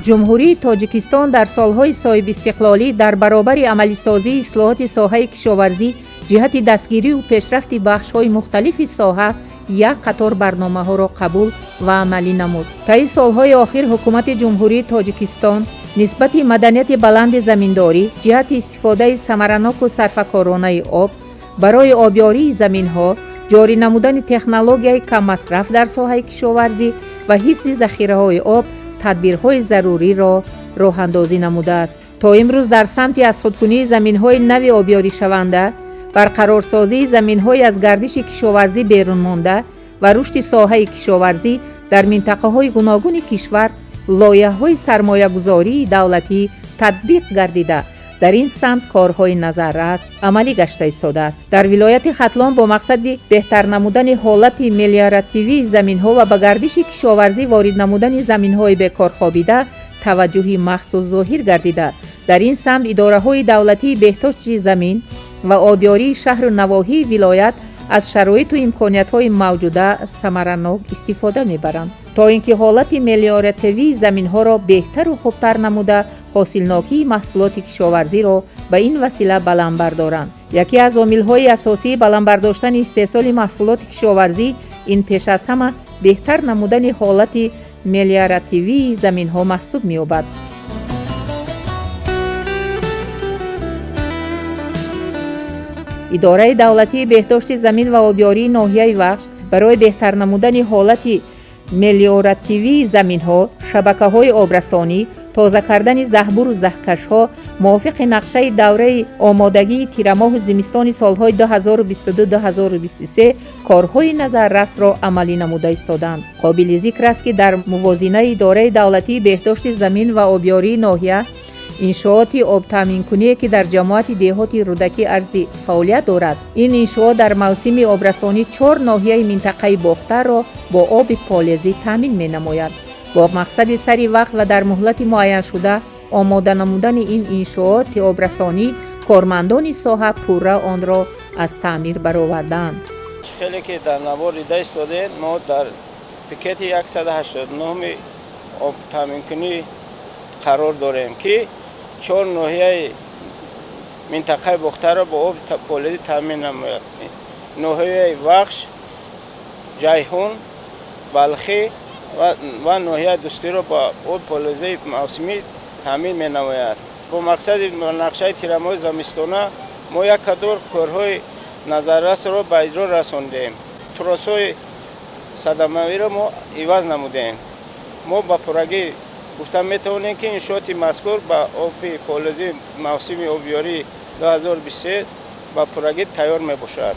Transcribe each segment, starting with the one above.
Ҷумҳурии Тоҷикистон дар солҳои соҳибистиқлолӣ дар баробари амалисозии ислоҳоти соҳаи кишоварзӣ ҷиҳати дастгирию пешрафти бахшҳои мухталифи соҳа як қатор барномаҳоро қабул ва амалӣ намуд. Таи солҳои охир Ҳукумати Ҷумҳурии Тоҷикистон нисбати маданияти баланди заминдорӣ ҷиҳати истифодаи самараноку сарфакоронаи об барои обёрии заминҳо, ҷорӣ намудани технологияи каммасраф дар соҳаи кишоварзӣ ва ҳифзи захираҳои об тадбирҳои заруриро роҳандозӣ намудааст. То имрӯз дар самти азхудкунии заминҳои нави обёришаванда, барқарорсозии заминҳои аз гардиши кишоварзӣ берун монда ва рушди соҳаи кишоварзӣ дар минтақаҳои гуногуни кишвар лоиҳаҳои сармоягузории давлатӣ татбиқ гардида, дар ин самт корҳои назаррас амалӣ гашта истодааст. Дар вилояти Хатлон бо мақсади беҳтар намудани ҳолати мелиоративии заминҳо ва ба гардиши кишоварзӣ ворид намудани заминҳои бекорхобида таваҷҷӯҳи махсус зоҳир гардида, дар ин самт идораҳои давлатии беҳдошти замин ва обёрии шаҳру навоҳии вилоят аз шароиту имкониятҳои мавҷуда самаранок истифода мебаранд, то ин ки ҳолати мелиоративии заминҳоро беҳтару хубтар намуда, ҳосилнокии маҳсулоти кишоварзиро ба ин васила баланд бардоранд. Яке аз омилҳои асосии баланд бардоштани истеҳсоли маҳсулоти кишоварзӣ ин пеш аз ҳама беҳтар намудани ҳолати мелиоративии заминҳо маҳсуб меёбад. Идораи давлатии беҳдошти замин ва обёрии ноҳияи Вахш барои беҳтар намудани ҳолати мелиоративии заминҳо, шабакаҳои обрасонӣ, тоза кардани заҳбуру заҳкашҳо мувофиқи нақшаи давраи омодагии тирамоҳу зимистони солҳои 2022-2023 корҳои назаррасро амалӣ намуда истоданд. Қобили зикр аст, ки дар мувозинаи идораи давлатии беҳдошти замин ва обёрии ноҳия иншооти обтаъминкуние, ки дар ҷамоати деҳоти Рӯдакӣ арзи фаъолият дорад, ин иншоот дар мавсими обрасонӣ чор ноҳияи минтақаи Бохтарро бо оби полезӣ таъмин менамояд. Бо мақсади сари вақт ва дар муҳлати муайяншуда омода намудани ин иншооти обрасонӣ кормандони соҳа пурра онро аз таъмир баровардаанд. Хеле ки дар навор дида истодед, мо дар пикети 189 обтаъминкунӣ қарор дорем, ки чор ноҳияи минтақаи Бохтарро бо оби полезӣ таъмин намояд: ноҳияи Вахш, Ҷайҳун, Балхӣ ва ноҳияи Дӯстиро бо оби полезии мавсимӣ таъмин менамояд. Бо мақсади нақшаи тирамоҳи замистона мо як қатор корҳои назаррасро ба иҷро расондем. Тросҳои садамавиро мо иваз намудем. Мо ба пуррагӣ гуфта метавонем, ки иншооти мазкур ба оби полезӣ мавсими обёрии 2023 ба пуррагӣ тайёр мебошад.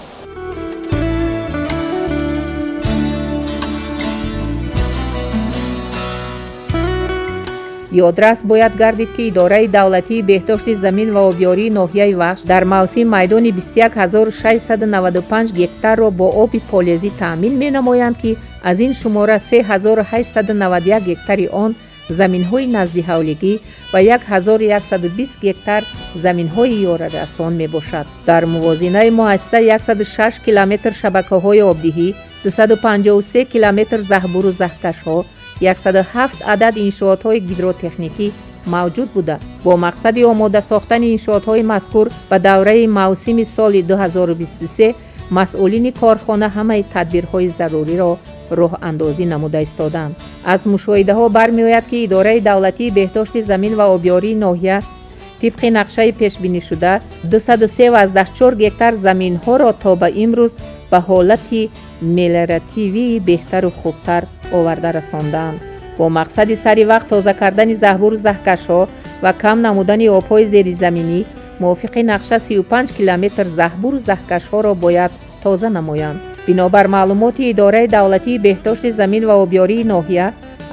Ёдрас бояд гардид, ки идораи давлатии беҳдошти замин ва обёрии ноҳияи Вахш дар мавсим майдони 21 695 гектарро бо оби полезӣ таъмин менамоянд, ки аз ин шумора 3891 гектари он заминҳои наздиҳавлигӣ ва 1120 гектар заминҳои ёрарасон мебошад. Дар мувозинаи муассиса 106 километр шабакаҳои обдиҳӣ, 253 километр заҳбуру заҳкашҳо, 107 адад иншоотҳои гидротехникӣ мавҷуд буда, бо мақсади омода сохтани иншоотҳои мазкур ба давраи мавсими соли 2023 масъулини корхона ҳамаи тадбирҳои заруриро роҳандозӣ намуда истоданд. Аз мушоҳидаҳо бармеояд, ки идораи давлатии беҳдошти замин ва обёрии ноҳия тибқи нақшаи пешбинишуда 203,4 гектар заминҳоро то ба имрӯз ба ҳолати мелиоративии беҳтару хубтар оварда расондаанд. Бо мақсади сари вақт тоза кардани заҳбуру заҳкашҳо ва кам намудани обҳои зеризаминӣ мувофиқи нақша 35 километр заҳбуру заҳкашҳоро бояд тоза намоянд. Бинобар маълумоти идораи давлатии беҳдошти замин ва обёрии ноҳия,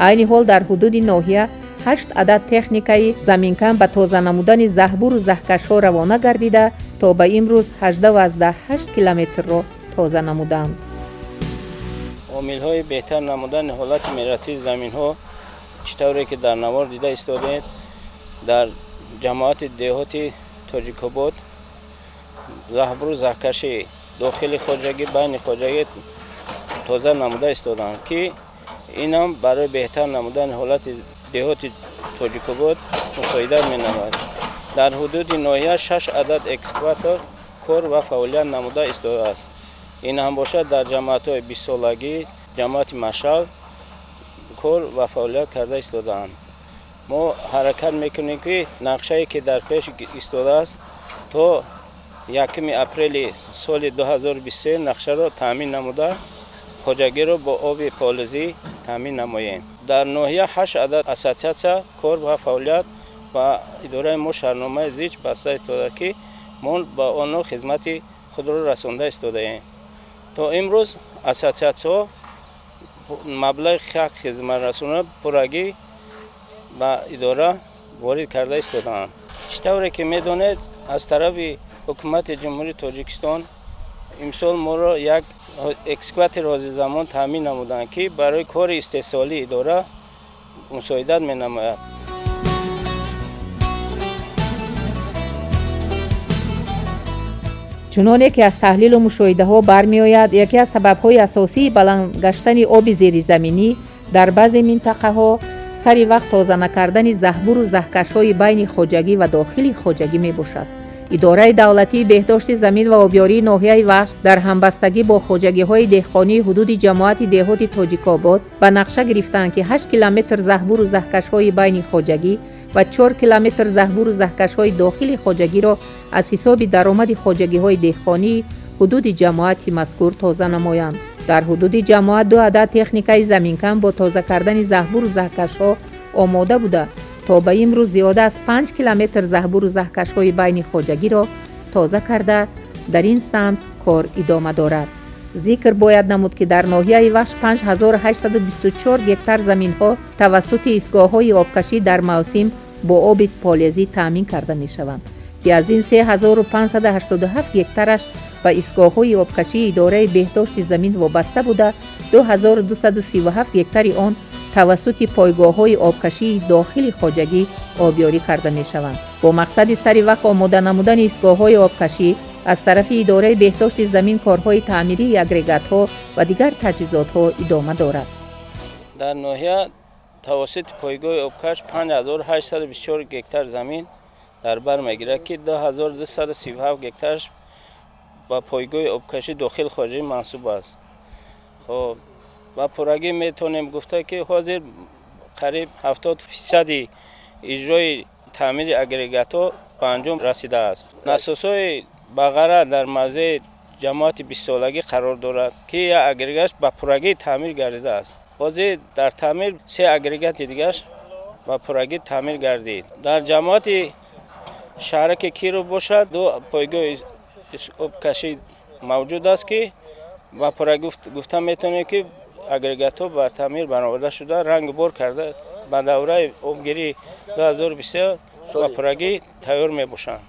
айни ҳол дар ҳудуди ноҳия ҳашт адад техникаи заминкан ба тоза намудани заҳбуру заҳкашҳо равона гардида, то ба имрӯз 18,8 километрро тоза намуданд. Омилҳои беҳтар намудани ҳолати мелиоративии заминҳо, чӣ тавре ки дар навор дида истодед, дар ҷамоати деҳоти Тоҷикобод заҳбуру заҳкаши дохили хоҷагӣ, байни хоҷагӣ тоза намуда истоданд, ки инам барои беҳтар намудани ҳолати деҳоти Тоҷикобод мусоидат менамояд. Дар ҳудуди ноҳия 6 адад экскаватор кор ва фаъолият намуда истодааст. Ин ҳам бошад дар ҷамоатҳои бистсолагӣ, ҷамоати Машал кор ва фаъолият карда истодаанд. Мо ҳаракат мекунем, ки нақшае, ки дар пеш истодааст, то 1 апрели соли 2023 нақшаро таъмин намуда, хоҷагиро бо оби полизӣ таъмин намоем. Дар ноҳия 8 адад ассотсиатсия кор ва фаъолият ба идораи мо шартномаи зич баста истода, ки мо ба онҳо хизмати худро расонда истодаем. То имрӯз ассотсиатсияҳо маблағи ҳақ хизматрасониро пуррагӣ ба идора ворид карда истодаанд. Чӣ тавре ки медонед, аз тарафи ҳукумати Ҷумҳурии Тоҷикистон имсол моро як экскаватори ҳозирзамон таъмин намуданд, ки барои кори истеҳсолии идора мусоидат менамояд. Чуноне ки аз таҳлилу мушоҳидаҳо бармеояд, яке аз сабабҳои асосии баланд гаштани оби зеризаминӣ дар баъзе минтақаҳо сари вақт тоза накардани заҳбуру заҳкашҳои байни хоҷагӣ ва дохили хоҷагӣ мебошад. Идораи давлатии беҳдошти замин ва обёрии ноҳияи Вахш дар ҳамбастагӣ бо хоҷагиҳои деҳқонии ҳудуди ҷамоати деҳоти Тоҷикобод ба нақша гирифтаанд, ки 8 километр заҳбуру заҳкашҳои байни хоҷагӣ ва 4 километр заҳбуру заҳкашҳои дохили хоҷагиро аз ҳисоби даромади хоҷагиҳои деҳқонии ҳудуди ҷамоати мазкур тоза намоянд. Дар ҳудуди ҷамоат 2 адад техникаи заминкан бо тоза кардани заҳбуру заҳкашҳо омода буда, то ба имрӯз зиёда аз 5 километр заҳбуру заҳкашҳои байни хоҷагиро тоза карда, дар ин самт кор идома дорад. Зикр бояд намуд, ки дар ноҳияи Вахш 5824 гектар заминҳо тавассути истгоҳҳои обкашӣ дар мавсим бо оби полезӣ таъмин карда мешаванд, ки аз ин 3587 гектараш ба истгоҳҳои обкашии идораи беҳдошти замин вобаста буда, 2237 гектари он тавассути пойгоҳҳои обкашии дохили хоҷагӣ обёрӣ карда мешаванд. Бо мақсади сари вақт омода намудани истгоҳҳои обкашӣ аз тарафи идораи беҳдошти замин корҳои таъмирии агрегатҳо ва дигар таҷҳизотҳо идома дорад. Дар ноҳия тавассути пойгоҳи обкаш 5824 гектар замин дар бар мегирад, ки 2237 гектараш ба пойгоҳи обкашӣ дохил хоҷагӣ мансуб аст. Хоб, ба пуррагӣ метавонем гуфта, ки ҳозир қариб 70% иҷрои таъмири агрегатҳо ба анҷом расидааст. Насосҳои бағара дар мавзеи ҷамоати бистсолагӣ қарор дорад, ки як агрегатш ба пуррагӣ таъмир гардидааст. Ҳозир дар таъмир 3 агрегати дигараш ба пуррагӣ таъмир гардид. Дар ҷамоати шаҳраки Киров бошад, 2 пойгоҳи обкашӣ мавҷуд аст, ки ба пуррагӣ гуфта метавонем, ки агрегатҳо бар таъмир бароварда шуда, рангу бор карда ба давраи обгирии 2023 ба пуррагӣ тайёр мебошанд.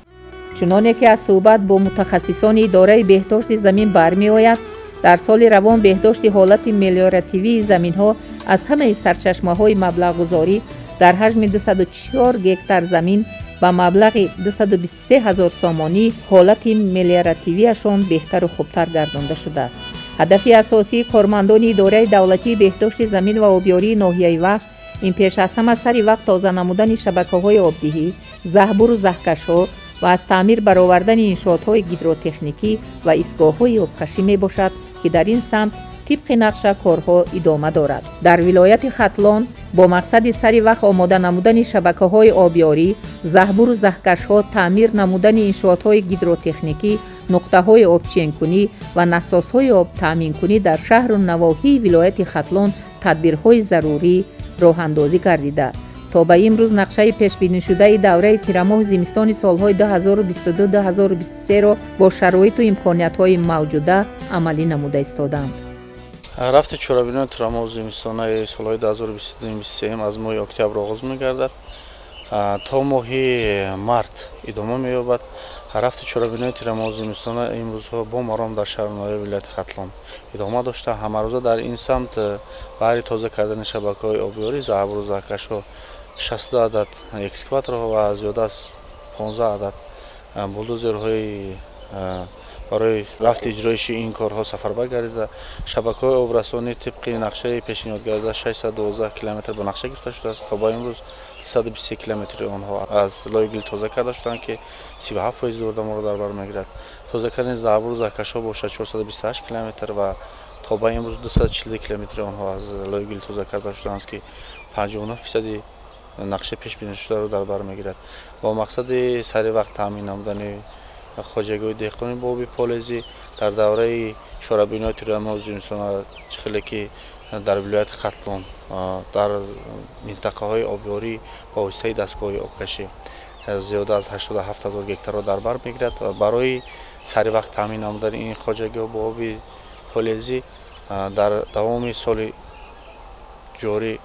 Чуноне ки аз суҳбат бо мутахассисони идораи беҳдошти замин бармеояд, дар соли равон беҳдошти ҳолати мелиоративии заминҳо аз ҳамаи сарчашмаҳои маблағгузорӣ дар ҳаҷми 204 гектар замин ба маблағи 223 ҳазор сомонӣ ҳолати мелиоративиашон беҳтару хубтар гардонда шудааст. Ҳадафи асосии кормандони идораи давлатии беҳдошти замин ва обёрии ноҳияи Вахш ин пеш аз ҳама сари вақт тоза намудани шабакаҳои обдиҳӣ, заҳбуру заҳкашҳо ва аз таъмир баровардани иншоотҳои гидротехникӣ ва истгоҳҳои обкашӣ мебошад, ки дар ин самт тибқи нақша корҳо идома дорад. Дар вилояти Хатлон бо мақсади сари вақт омода намудани шабакаҳои обёрӣ, заҳбуру заҳкашҳо, таъмир намудани иншоотҳои гидротехникӣ, нуқтаҳои обченкунӣ ва насосҳои обтаъминкунӣ дар шаҳру навоҳии вилояти Хатлон тадбирҳои зарурӣ роҳандозӣ гардида, то ба имрӯз нақшаи пешбинишудаи давраи тирамоҳу зимистони солҳои 2022-2023-ро бо шароиту имкониятҳои мавҷуда амалӣ намуда истодаанд. Рафти чорабинои тирамоҳу зимистонаи солҳои 2022-2023 аз моҳи октябр оғоз мегардад, то моҳи март идома меёбад. Рафти чорабинои тирамоҳу зимистона имрӯзҳо бо маром дар шаҳру ноҳияи вилояти Хатлон идома дошта. Ҳамарӯза дар ин самт баҳри тоза кардани шабакаҳои обёрӣ, заҳбуру заҳкашҳо 62 адад экскаваторҳо ва зиёда аз 15 адад булдозерҳои Барои рафти иҷроиши ин корҳо сафарбар гардида, шабакаҳои обрасонӣ тибқи нақшаи пешниҳодгардида 612 километр ба нақша гирифта шудааст. То ба имрӯз 323 километри онҳо аз лои гил тоза карда шуданд, ки 37% дурнаморо дар бар мегирад. Тоза кардани заҳбуру заҳкашҳо бошад 428 километр ва то ба имрӯз 242 километри онҳо аз лои гил тоза карда шудаанд, ки 59% нақшаи пешбинишударо дар бар мегирад. Бо мақсади сари вақт таъмин намудани хоҷагиҳои деҳқонӣ бо оби полезӣ дар давраи чорабиниҳои тирамоҳу зимистона, чӣ хеле ки дар вилояти Хатлон дар минтақаҳои обёрӣ ба воситаи дастгоҳҳои обкашӣ зиёда аз 87 ҳазор гектарро дар бар мегирад ва барои сари вақт таъмин намудани ин хоҷагиҳо бо оби полезӣ дар давоми соли ҷорӣ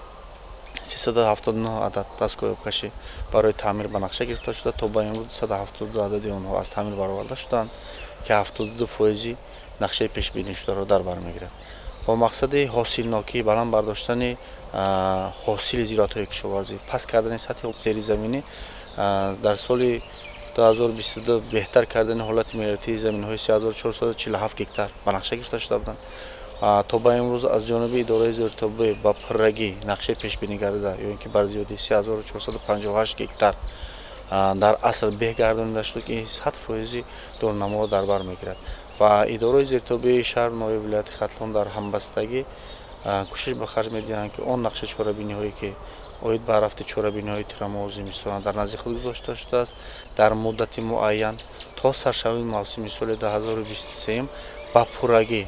379 адад дастгоҳи обкашӣ барои таъмир ба нақша гирифта шуда, то ба имрӯз 272 адади онҳо аз таъмир бароварда шуданд, ки 72% нақшаи пешбинишударо дар бар мегирад. Бо мақсади ҳосилнокӣ, баланд бардоштани ҳосили зироатҳои кишоварзӣ, паст кардани сатҳи зеризаминӣ, дар соли 2022 беҳтар кардани ҳолати мелиоративии заминҳои 3447 гектар ба нақша гирифта шуда буданд. То ба имрӯз аз ҷониби идораи зертобӣ ба пуррагӣ нақшаи пешбинӣ гардида ё ин ки бар зиёди 3458 гектар дар асл беҳ гардонида шуд, ки 100% дурнаморо дар бар мегирад. Ва идораи зертобии шаҳр, ноҳияи, вилояти Хатлон дар ҳамбастагӣ кӯшиш ба харҷ медиҳанд, ки он нақша чорабиниҳое, ки оид ба рафти чорабиниҳои тирамоҳу зимистона дар назди худ гузошта шудааст, дар муддати муайян то саршавии мавсими соли 2023 ба пуррагӣ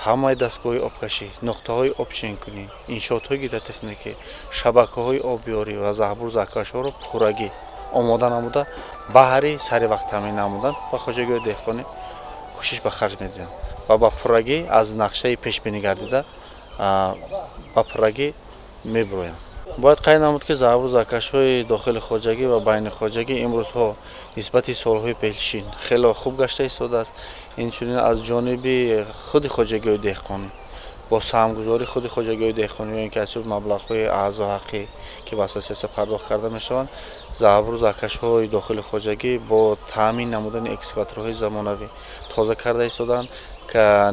ҳамаи дастгоҳҳои обкашӣ, нуқтаҳои обченкунӣ, иншоотҳои гидротехникӣ, шабакаҳои обёрӣ ва заҳбуру заҳкашҳоро пуррагӣ омода намуда, баҳри сари вақт таъмин намудан ба хоҷагиҳои деҳқонӣ кӯшиш ба харҷ медиҳанд ва ба пуррагӣ аз нақшаи пешбинӣ гардида ба пуррагӣ мебуроянд. Бояд қайд намуд, ки заҳбуру заҳкашҳои дохили хоҷагӣ ва байни хоҷагӣ имрӯзҳо нисбати солҳои пешин хело хуб гашта истодааст. Инчунин аз ҷониби худи хоҷагиҳои деҳқонӣ, бо саҳмгузории худи хоҷагиҳои деҳқонӣ ё ин ки аз ҳисоби маблағҳои аъзоҳаққӣ, ки ба ассотсиатсия пардохт карда мешаванд, заҳбуру заҳкашҳои дохили хоҷагӣ бо таъмин намудани экскаваторҳои замонавӣ тоза карда истоданд,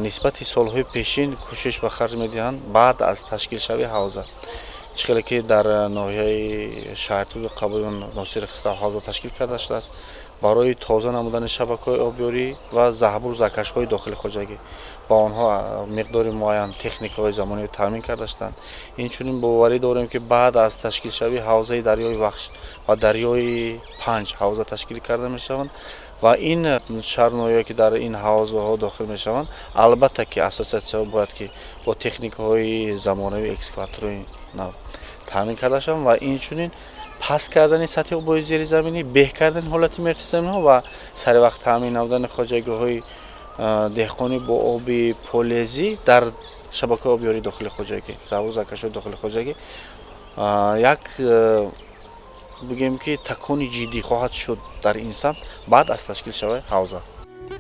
нисбати солҳои пешин кӯшиш ба харҷ медиҳанд. Баъд аз ташкилшавии ҳавза, чӣ хеле ки дар ноҳияи Шаҳртузу Қабуён, Носири Хисрав ҳавза ташкил карда шудааст, барои тоза намудани шабакаҳои обёрӣ ва заҳбуру заҳкашҳои дохили хоҷагӣ ба онҳо миқдори муайян техникаҳои замонавӣ таъмин карда шуданд. Инчунин боварӣ дорем, ки баъд аз ташкилшавии ҳавзаи дарёи Вахш ва дарёи Панҷ ҳавза ташкил карда мешаванд ва ин шаҳр, ноҳияе, ки дар ин ҳавзаҳо дохил мешаванд, албатта ки ассотсиатсияҳо бояд ки бо техникаҳои замонавӣ, экскаваторҳои нав таъмин карда шаванд ва инчунин паст кардани сатҳи обҳои зеризаминӣ, беҳ кардани ҳолати мелиоративии заминҳо ва сари вақт таъмин намудани хоҷагиҳои деҳқонӣ бо оби полезӣ дар шабакаи обёрии дохили хоҷагӣ, заҳбуру заҳкашҳои дохили хоҷагӣ як бигӯем, ки такони ҷиддӣ хоҳад шуд дар ин самт баъд аз ташкил шаваи ҳавза.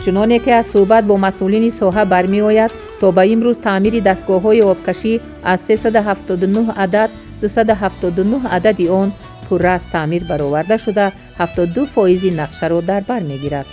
Чуноне ки аз суҳбат бо масъулини соҳа бармеояд, то ба имрӯз таъмири дастгоҳҳои обкашӣ аз 379 адад 279 адади он пурра аз таъмир бароварда шуда, 72% нақшаро дар бар мегирад.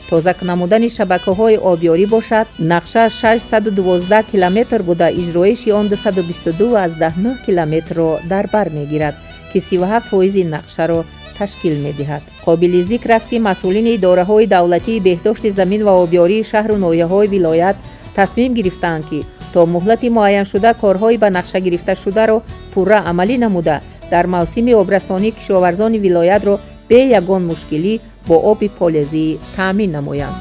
Тоза намудани шабакаҳои обёрӣ бошад, нақша 612 километр буда, иҷроиши он 222,9 километрро дар бар мегирад, ки 37% нақшаро ташкил медиҳад. Қобили зикр аст, ки масъулини идораҳои давлатии беҳдошти замин ва обёрии шаҳру ноҳияҳои вилоят тасмим гирифтаанд, ки то муҳлати муайяншуда корҳои ба нақша гирифташударо пурра амалӣ намуда, дар мавсими обрасонӣ кишоварзони вилоятро бе ягон мушкилӣ бо оби полезӣ таъмин намоянд.